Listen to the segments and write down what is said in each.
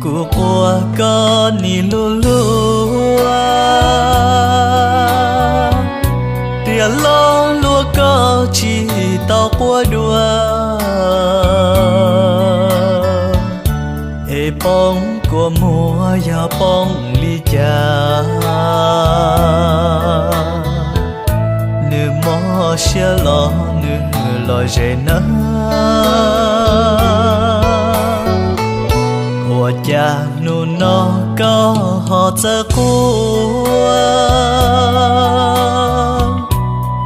Kuv quaj koj nim luag luag, tias loj luag koj tsis tau quaj dua. Es poob kua muag yog poob li cas, nws mob siab los nws lom zem nawb. Ua cas hnub no koj ho txawj quaj,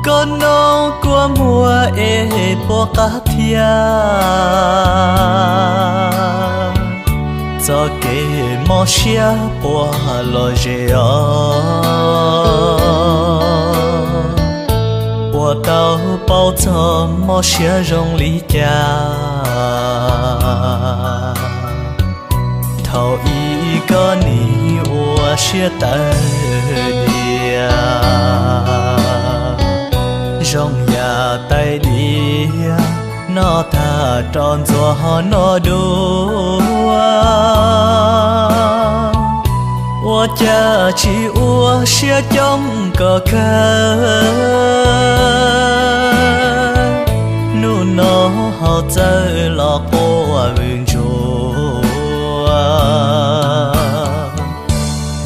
koj noj kua muag es puas qab thiab? Txoj kev mob siab puas lom zem os? Puas tau paub txog mob siab zoo li cas? Thaum ub koj nim ua siab tawv diam, zoo yam tais diav noj tag rov ntxuav ho noj dua. Ua cas tsis ua siab coob kom kawg, hnub no ho txawj los quaj vwm ntsuav.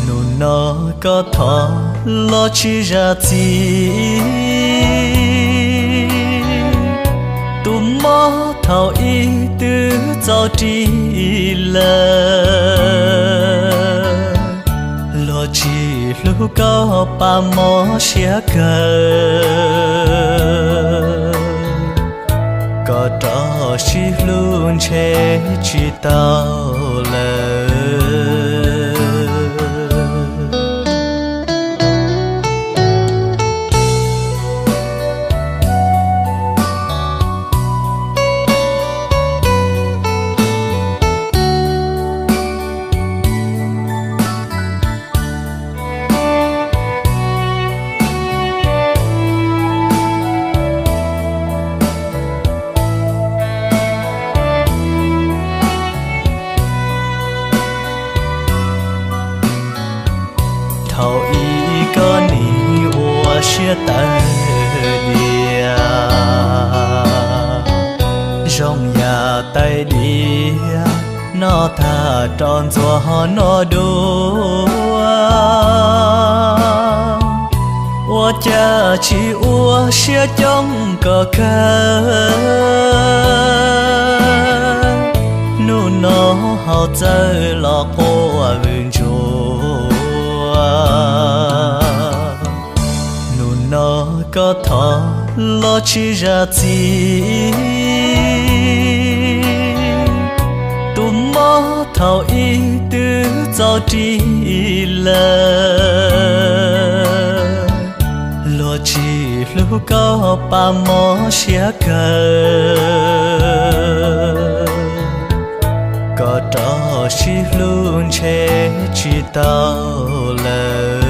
Hnub no koj thov los tsis zam txim, tus mob thaum ub twb txaus ris lawm. Luag tsis hlub koj pab mob siab kawg, koj rov sib hlub ntshe tsis tau lawm. Thaum ub koj nim ua siab tawv diam, zoo yam tais diav noj tag rov ntxuav ho noj dua. Ua cas tsis ua siab coob kom kawg, hnub no ho txawj los quaj vwm ntsuav. Hnub no koj thov los tsis zam txim, tus mob thaum ub twb txaus ris lawm. Luag tsis hlub koj pab mob siab kawg, koj rov sib hlub ntshe tsis tau lawm.